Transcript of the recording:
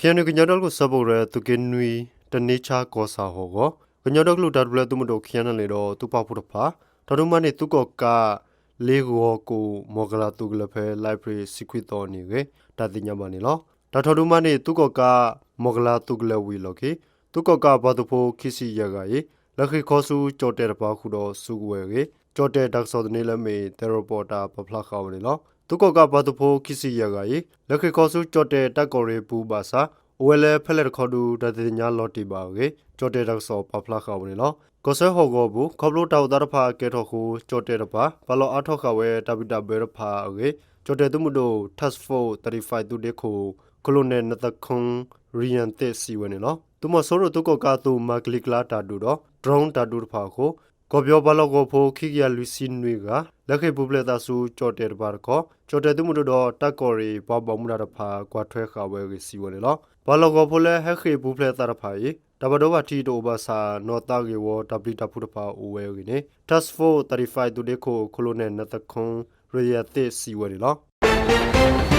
ခ့ၣ်အဲၣ်ယူၣ် ကညီဒီကလုာ်စၢဖှိၣ်ကရၢ သုးက့နွံ တန့ဆါကီၢ်ဆၣ်ဟီၣ်ကဝီၤ ကညီဒီကလုာ်တၢ်ထူၣ်ဖျဲးသုးမုၢ်ဒိၣ် ခ့ၣ်အဲၣ်ယူၣ် ဒီးသုးပာ်ဖှိၣ်တဖၣ် ထီၣ်ဒုးမၤန့ၢ်သုးကီၣ်ကး လ့ဂီၤကိၣ် မီၢ်ကလၤသုးကလၢၤဖဲ လါအ့ဖြ့ၣ် တဆံခွံသီအနံၤအဂ့ၢ် တၢ်သ့ၣ်ညါဘၣ်န့ၣ်လီၤ. တၢ်ထီၣ်ဒုးမၤန့ၢ်သုးကီၣ်ကး မီၢ်ကလၤသုးကလၢၤဝံၤအလီၢ်ခံ သုးကီၣ်ကးပှၤသုးဖိခံဆံယဲၢ်ဂၤအံၤ လဲၤဃ့ၢ်ခီဆူကၠီၣ်တဲၣ်တဖၣ်ဃုာ်ဒီးစုကဝဲၤအဂ့ၢ် ကၠီၣ်တဲၣ်တၢ်ကစီၣ်သန့လၢအမ့ၢ် သဲရီပီၣ်တၢ်ပာ်ဖျါဃာ်ဝဲန့ၣ်လီၤ. သုးကီၣ်ကးပှၤသုးဖိခံဆံယဲၢ်ဂၤအံၤ လဲၤဃ့ၢ်ခီဆူကၠီၣ်တဲၣ်တၢ်ကီၢ်ရ့ၣ်ပူၤဘၣ်ဆၣ် အိၣ်ဝဲလၢဖဲလဲၣ်တခီဒုး တၢ်သ့ၣ်ညါလီၤတံၢ်ဘၣ်အဂ့ၢ် ကၠီၣ်တဲၣ်တၢ်ကစီၣ်ပာ်ဖျါဃာ်ဝဲန့ၣ်လီၤ. ကီၢ်ဆၢဟီၣ်ကဝီၤပူၤ ခီဖျိတၢ်အိၣ်သးတဖၣ်ကဲထီၣ်အဃိ ကၠီၣ်တဲၣ်တဖၣ် ပာ်လီၤအါထီၣ်ဃာ်ဝဲတၢ်ဘံၣ်တၢ်ဘၢတဖၣ်အဂ့ၢ် ကၠီၣ်တဲၣ်သုးမုၢ်ဒိၣ် Task Force thirty-five သုးဒ့ခိၣ် ခိၣ်လိၣ်နဲၣ် နသခွန် ရံယၣ်သ့ၣ် စံးဝဲန့ၣ်လီၤ. သုးမီၤစိရိၤသုးကီၣ်ကးအသုး မၤကလံၤကျါတၢ်ဒုးဒီး drone တၢ်ဒုးတဖၣ်အဃိ ကီၢ်ပယီၤပှၤလီၢ်ကဝီၤဖိ ခံကယၤလွံၢ်ဆံနွံဂၤ လဲၤဃ့ၢ်ပူၤဖျဲးသးဆူကၠီၣ်တဲၣ်တဖၣ်တခီ ကၠီၣ်တဲၣ်သုးမုၢ်ဒိၣ်ဒီးတၢ်ကီၢ်ရ့ၣ်ပှၤဘၣ်မူဘၣ်ဒါတဖၣ် ကွၢ်ထွဲဃာ်ဝဲအဂ့ၢ်စံးဝဲန့ၣ်လီၤ. ပှၤလီၢ်ကဝီၤဖိလၢဟဲဃ့ၢ်ပူၤဖျဲးသးတဖၣ်အံၤ တၢ်ဘၣ်ဒိဘၣ်ထံးတအိၣ်ဘၣ်ဆၣ် နီၢ်သးဂ့ၢ်ဝီတၢ်ပျံၤတၢ်ဖုးတဖၣ်အိၣ်ဝဲအဂ့ၢ်န့ၣ် Task Force thirty-five သုးဒ့ခိၣ် ခိၣ်လိၣ်နဲၣ် နသခွန် ရံယၣ်သ့ၣ် စံးဝဲန့ၣ်လီၤ.